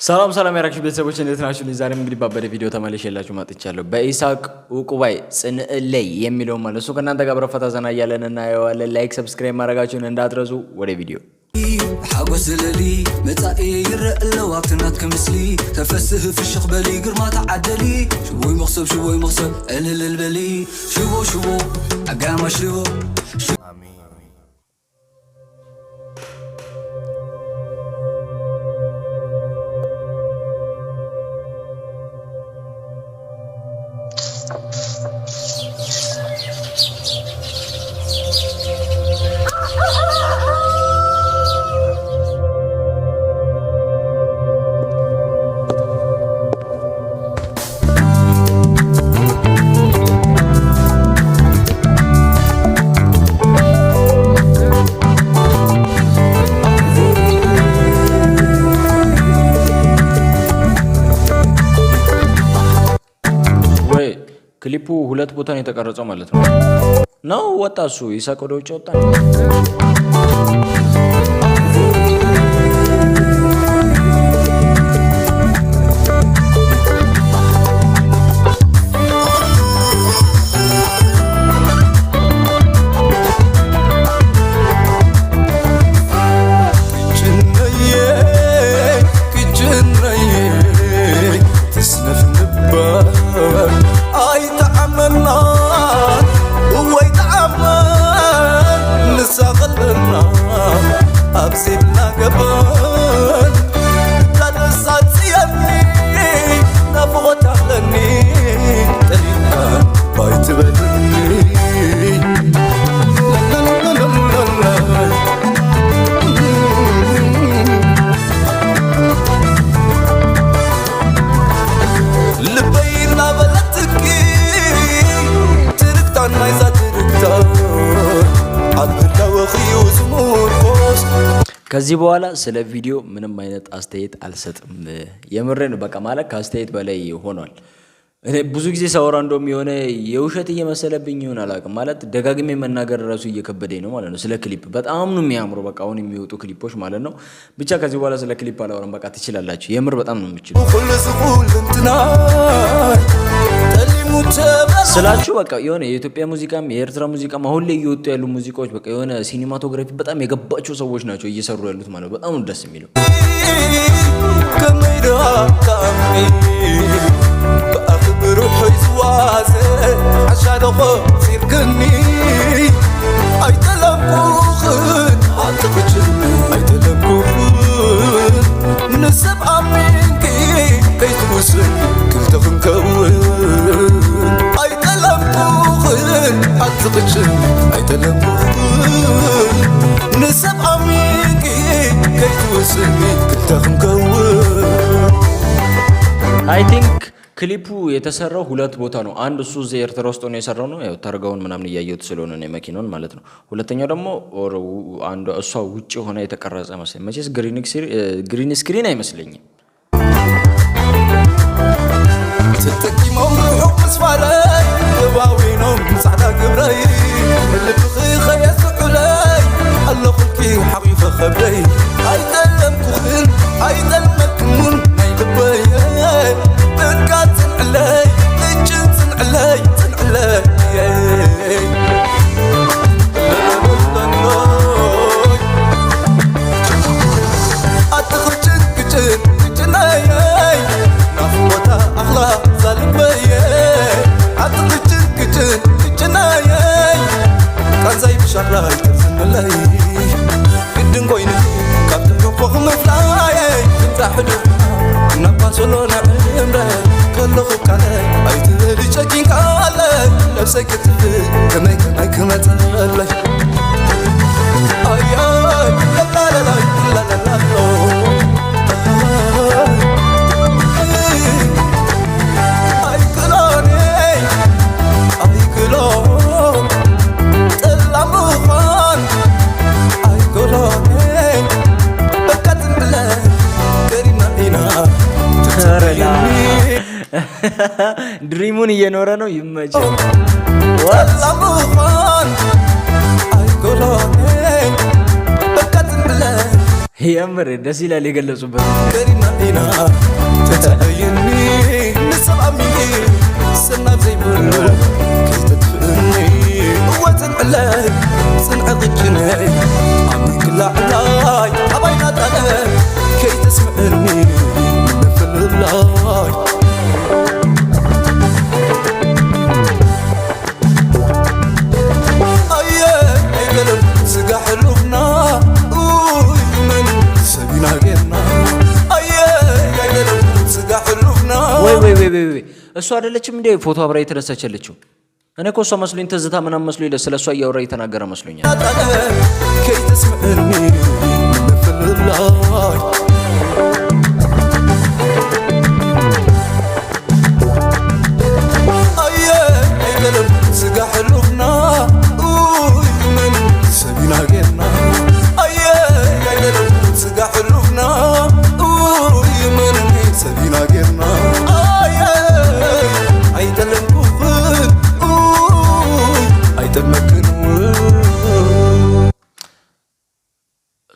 ሰላም ሰላም ያራክሽ ቤተሰቦች እንዴት ናችሁ? ዛሬም እንግዲህ ባበደ ቪዲዮ ተመልሼላችሁ መጥቻለሁ። በኢሳቅ ዕቁባይ ጽንዕለይ የሚለው ማለት እሱ ከእናንተ ጋር በረፈታ ዘና እያለን እናየዋለን። Like subscribe ማድረጋችሁን እንዳትረሱ። ወደ ቪዲዮ ሓጎስ ዝለሊ መጻኢ ይረአ ኣለዋ ኣብቲ ናትከ ምስሊ ተፈስህ ፍሽኽ በሊ ግርማ ተዓደሊ ሽቦይ መኽሰብ ሽቦይ መኽሰብ ዕልልል በሊ ሽቦ ሽቦ ኣጋማ ሽቦ። ወይ ክሊፑ ሁለት ቦታ ነው የተቀረጸው ማለት ነው። ነው ወጣ እሱ ይሳቅ ወደ ውጭ ወጣ። ከዚህ በኋላ ስለ ቪዲዮ ምንም አይነት አስተያየት አልሰጥም። የምሬ ነው። በቃ ማለት ከአስተያየት በላይ ሆኗል። እኔ ብዙ ጊዜ ሳወራ እንደውም የሆነ የውሸት እየመሰለብኝ ይሆን አላውቅም። ማለት ደጋግሜ መናገር ራሱ እየከበደኝ ነው ማለት ነው። ስለ ክሊፕ በጣም ነው የሚያምሩ፣ በቃ አሁን የሚወጡ ክሊፖች ማለት ነው። ብቻ ከዚህ በኋላ ስለ ክሊፕ አላወራም። በቃ ትችላላችሁ። የምር በጣም ነው የምችሉ ስላችሁ በቃ የሆነ የኢትዮጵያ ሙዚቃም የኤርትራ ሙዚቃም አሁን ላይ እየወጡ ያሉ ሙዚቃዎች በቃ የሆነ cinematography በጣም የገባቸው ሰዎች ናቸው እየሰሩ ያሉት ማለት ነው። በጣም ነው ደስ የሚለው። ንሰብ ኣሚንኪ ከይትውስን ክልተ ክንከውን ኣይጠለምኩኽን ኣትቕችን ኣይጠለምኩኽን ንሰብ ኣሚንኪ ከይትውስን ክልተ ክንከውን። I think ክሊፑ የተሰራው ሁለት ቦታ ነው። አንድ እሱ እዚህ ኤርትራ ውስጥ ሆኖ የሰራው ነው፣ ያው ታርጋውን ምናምን እያየሁት ስለሆነ ነው የመኪናውን ማለት ነው። ሁለተኛው ደግሞ አንዷ እሷ ውጭ ሆና የተቀረጸ መስለኝ። መቼስ green screen አይመስለኝም። ተጠቂሞም ርሑቕ ምስፋረይ እባዊኖም ፃዕዳ ግብረይ ልብኺ ኸየስዑለይ ኣለኹልኪ ሓቂፈ ኸብደይ ኣይጠለምኩኽን ኣይጠልመክሙን ናይ ልበይ እካ ፅንዕለይ እጭን ፅንዕለይ ፅንዕለይ። ኣትኽጭን ግጭን ግጭናየይ ናፍቆታ ኣኽላ ዛልበየ ኣትኽጭን ግጭን ግጭናየይ ቃንዛይ ብሻቕላይ ትርዝንለይ ግድን ኮይኑ ካብ ትሕኮኽ ምፍላየይ ትንፃሕዱ ናብ ባርሰሎና ዕምረ ከለኹ ቃለይ ኣይትበሊ ጨኪንካለይ ነብሰይ ክትፍእ ከመይ ከመይ ክመፀለይ ኣያይ ላላላላይ ላላላሎ ኣይክሎነይ ኣይክሎን ጥላ ምዃን ኣይክሎነይ በቃ ትንብለይ ቀሪብና ኢና Dream ኡን እየኖረ ነው። ይመችህ። ጥላ ምዃን ኣይክሎነይ በቃ ትንብለይ። የምር ደስ ይላል የገለጹበት። ከሪና ኢና ተተአየኒ ንሰብ ኣሚኒ ሰናብ ዘይብሉ ከይተጥፍእኒ እወ ፅንዕለይ ፅንዐ ቅጭነይ ኣሚንክላዕላይ ኣባይና ጣለ ከይተስምዐኒ ንምፍልላይ። ኣየ ኣይገለም ስጋ ሕሉፍና ኡይ መን ሰቢና ጌርና ኣየ ኣይገለም ስጋ ሕሉፍና። ወይ ወይ ወይ ወይ ወይ፣ እሷ አይደለችም እንዴ ፎቶ አብራ የተነሳች ያለችው? እኔ እኮ እሷ መስሎኝ፣ ትዝታ ምናምን መስሎኝ ስለ እሷ እያወራ እየተናገረ መስሎኛል። ጣለ ከይተስምዐኒ ንምፍልላይ። ኣየ ኣይገለም ስጋ ሕሉፍና ኡይ መን ሰቢና ጌርና ኣየ ኣይገለም ስጋ ሕሉፍና ኡይ መን ሰቢና ጌርና ኣየ ኣይጠለምኩኽን ኡይ ኣይጠመክን።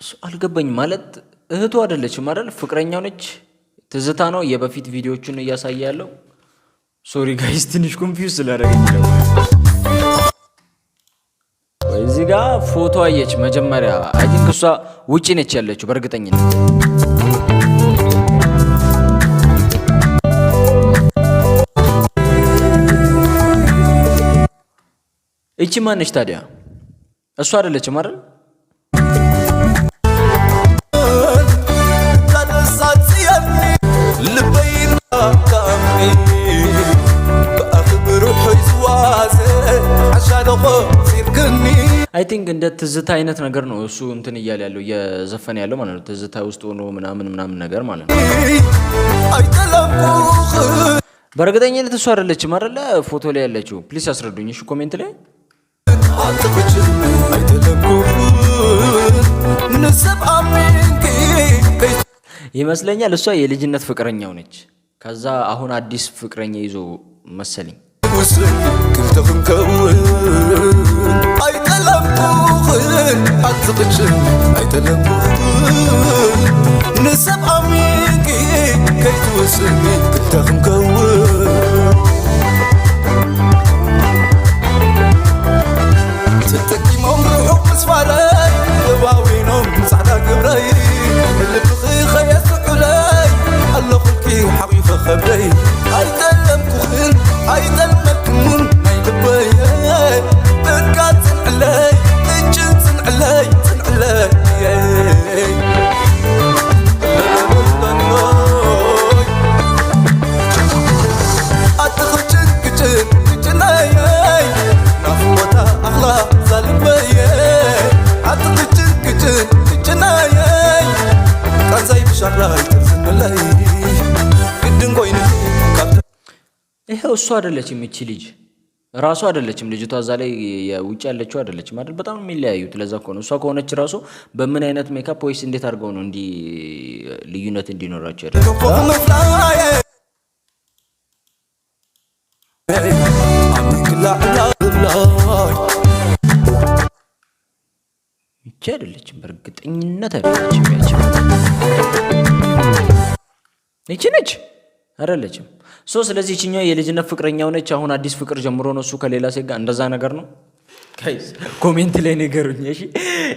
እሱ አልገባኝም። ማለት እህቱ አይደለችም አይደል? ፍቅረኛው ነች። ትዝታ ነው የበፊት ቪዲዮዎቹን እያሳየ ያለው። Sorry guys፣ ትንሽ confuse ስላደረገኝ ነው። ወይ እዚህ ጋር ፎቶ አየች መጀመሪያ። I think እሷ ውጪ ነች ያለችው በእርግጠኝነት። እቺ ማነች ታዲያ? እሷ አይደለችም አይደል? ላደሳጽየኒ ልበይና ካሚ ብኣኽብሩ ሒዝዋዘ ሓሻለኾ ሲርክኒ። I think እንደ ትዝታ አይነት ነገር ነው እሱ እንትን እያለ ያለው፣ እየዘፈነ ያለው ማለት ነው። ትዝታ ውስጥ ሆኖ ምናምን ምናምን ነገር ማለት ነው። ኣይጠለምኩኽን። በእርግጠኝነት እሷ አይደለችም አይደለ? ፎቶ ላይ ያለችው። Please አስረዱኝ እሺ፣ comment ላይ። ኣትኽጅን ኣይጠለምኩኽን ንሰብ ኣሚንኪ። ይመስለኛል እሷ የልጅነት ፍቅረኛው ነች። ከዛ አሁን አዲስ ፍቅረኛ ይዞ መሰለኝ። ከይትውስን ክልተ ክንከውን ኣይጠለምኩኽን ኣትኽጅን ኣይጠለምኩኽን ንሰብ ኣሚንኪ ከይትውስን ክልተ ክንከውን ተጠቂሞም ርሑቕ ምስፋረይ እባዊኖም ፃዕዳ ግብረይ ልብኺ ኸየስዑለይ ኣለኹልኪ ሓቂፈ ኸብደይ ኣይጠለምኩኽን ኣይጠልመክንን ናይ ልበይ እካ ፅንዕለይ እጅን ፅንዕለይ ፅንዕለይ። ኣትኽጭን ግጭን ግጭነይ ናፍቆታ ኣኽላ ዛልበየ ኣትኽጭን ግጭን ግጭነይ ቃንዛይ ብሻቕላይ ትርዝንለይ ግድን ኮይኑ ካብ ይኸው እሷ አይደለችም፣ እቺ ልጅ ራሱ አይደለችም። ልጅቷ እዛ ላይ የውጭ ያለችው አይደለችም አይደል? በጣም ነው የሚለያዩት። ለዛ እኮ ነው። እሷ ከሆነች ራሱ በምን አይነት ሜካፕ ወይስ እንዴት አድርገው ነው እንዲህ ልዩነት እንዲኖራቸው ያደረገው? ኮፍ ምፍላየ ኣሚንክላዕላብላይ። ይቺ አይደለችም፣ በእርግጠኝነት አይደለችም። ያቺ ይቺ ነች አይደለችም። So ስለዚህ ይችኛዋ የልጅነት ፍቅረኛው ነች። አሁን አዲስ ፍቅር ጀምሮ ነው እሱ ከሌላ ሴት ጋር፣ እንደዛ ነገር ነው። Guys፣ comment ላይ ንገሩኝ። እሺ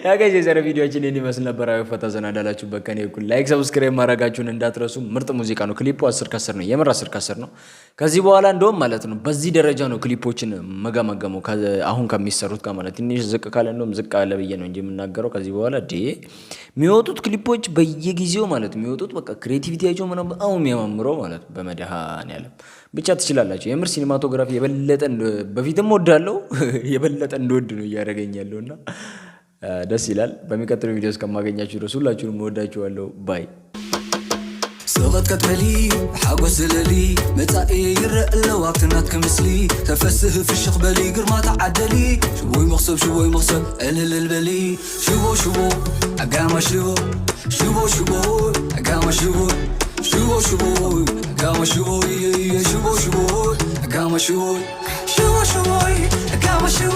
yeah guys፣ የዛሬ ቪዲዮአችን ይህን ይመስል ነበር። አይ ፈታ ዘና እንዳላችሁበት ከኔ እኩል like፣ subscribe ማድረጋችሁን እንዳትረሱ። ምርጥ ሙዚቃ ነው። ክሊፑ 10 ከ10 ነው። የምር 10 ከ10 ነው። ከዚህ በኋላ እንደውም ማለት ነው በዚህ ደረጃ ነው ክሊፖችን መገመገመው አሁን ከሚሰሩት ጋር ማለት ትንሽ ዝቅ ካለ እንደውም ዝቅ አለ ብዬ ነው እንጂ የምናገረው። ከዚህ በኋላ ዴ የሚወጡት ክሊፖች በየጊዜው ማለት የሚወጡት በቃ creativity ያቸው ምናምን በጣም የሚያማምረው ማለት በመድኃኒዓለም ብቻ ትችላላችሁ። የምር cinematography የበለጠ በፊትም ወዳለው የበለጠ እንደወድ ነው እያደረገኝ ያለው እና ደስ ይላል። በሚቀጥለው ቪዲዮ እስከማገኛችሁ ድረስ ሁላችሁንም እወዳችኋለሁ። Bye. ስቕት በሊ ሓጎስ ዘለሊ መጻኢ ይረአ ኣለዋ ኣብቲ ናትክ ምስሊ ተፈስህ ፍሽኽ በሊ ግርማ ተዓደሊ ሽቦይ መኽሰብ ሽቦይ መኽሰብ ዕልልል በሊ ሽቦ ሽቦ ኣጋማ ሽቦ ሽቦ ሽቦ ኣጋማ ሽቦ ሽቦ ሽቦ ኣጋማ ሽቦ ሽቦ ሽቦ ኣጋማ ሽቦ ሽቦ ሽቦ ኣጋማ ሽቦ።